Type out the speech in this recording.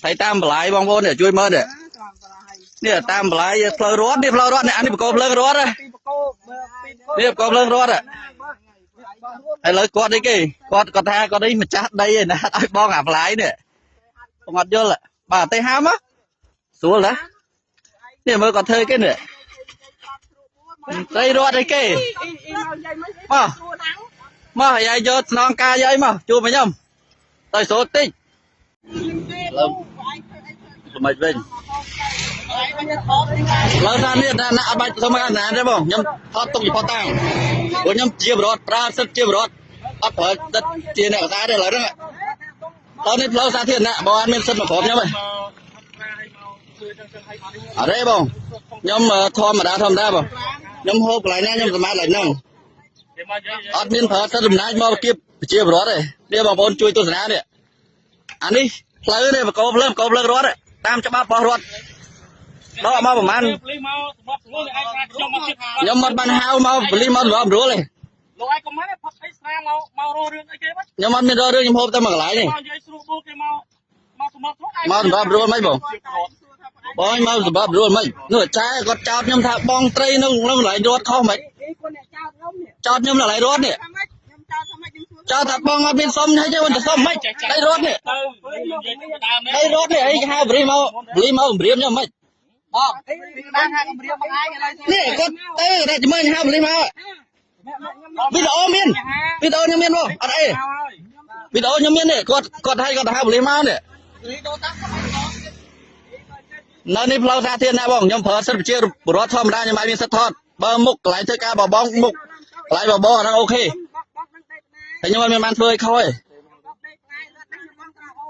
ថៃតាមបន្លាយបងប្អូននេះជួយមើលនេះនេះតាមបន្លាយផ្លូវរត់នេះផ្លូវរត់នេះអានេះបកគោភ្លើងរត់ណា ពីបកោពីបកោ នេះបកគោភ្លើងរត់ឥឡូវគាត់នេះគេគាត់គាត់ថាគាត់នេះម្ចាស់ដីឯណាឲ្យបងអាបន្លាយនេះបងអត់យល់បាទទេហាមស្រួលណានេះមើលគាត់ធ្វើគេនេះត្រីរត់អីគេ អ៊ីអ៊ីមកនិយាយមិន មក ស្រួលណាស់ មកយាយយកស្នងការយាយមកជួបមកខ្ញុំទៅស្រួលតិច ទេ លើ ឯងធ្វើអីធ្វើ មិនវិញ ឯងមិនថតទេ លើថានេះណាណាអត់បាច់សុំអាណាទេបងខ្ញុំថតទុកជាផុសតាងព្រោះខ្ញុំជាបរដ្ឋប្រើសិទ្ធិជាបរដ្ឋអត់ប្រើសិទ្ធិជាអ្នកកសាទេឥឡូវហ្នឹងតនេះផ្លូវសាធារណៈបងអត់មានសិទ្ធិមកគ្របខ្ញុំទេអត់ទេបងខ្ញុំធម្មតាធម្មតាបងខ្ញុំហូបកន្លែងណាខ្ញុំសម្អាតកន្លែងហ្នឹងអត់មានប្រើសិទ្ធិអំណាចមកគៀបប្រជាបរដ្ឋទេនេះបងប្អូនជួយទស្សនានេះអានេះផ្លូវនេះបកគោភ្លើងបកគោភ្លើងរដ្ឋតាមច្បាប់របស់រដ្ឋដកមកប្រហែល ប៉ូលីសមកសម្រាប់ស្រួលឯងថាខ្ញុំមកជិត ខ្ញុំអត់បានហៅមកប៉ូលីសមកសម្របសម្រួលទេ លោកឯងកុំហ្នឹងផឹកអីស្រាមកមករករឿងអីគេបាច់ ខ្ញុំអត់មានរករឿងខ្ញុំហូបតែមួយកន្លែងទេ មកនិយាយស្រួលបួលគេមកមកសម្រាប់ស្រួលឯង មកសម្របសម្រួលមិនបងបងមកសម្របសម្រួលមិននោះចែគាត់ចោតខ្ញុំថាបងត្រីនៅក្នុងកន្លែងរត់ខុសមិន អ៊ីគាត់អ្នកចោតខ្ញុំនេះ ចោតខ្ញុំនៅកន្លែងរត់នេះ ថាម៉េចខ្ញុំចោតថាម៉េចខ្ញុំសួរ ចោតថាបងអត់មានសុំហើយទេមិនទៅសុំមិនដីរត់នេះ ទៅនិយាយទៅដើមនេះ ដីរត់នេះអីហៅប៉ូលីសមកប៉ូលីសមកគម្រាមខ្ញុំមិនបង អីបានថាគម្រាមមកឯងឥឡូវ នេះគាត់ទៅតែជំរឿនហៅប៉ូលីសមកវីដេអូមានវីដេអូខ្ញុំមានបងអត់អីវីដេអូខ្ញុំមាននេះគាត់គាត់ឲ្យគាត់ទៅហៅប៉ូលីសមកនេះ នៅនេះផ្លូវសាធារណៈបងខ្ញុំប្រើសិទ្ធិប្រជាពលរដ្ឋធម្មតាខ្ញុំអាចមានសិទ្ធិថតបើមុខកន្លែងធ្វើការបបងមុខកន្លែងបបងអាហ្នឹង OK បោះបោះនឹងដេកផ្នែ តែខ្ញុំអត់មានបានធ្វើអីខុសទេ បោះដេកផ្នែរត់ហ្នឹងបងត្រង់អូ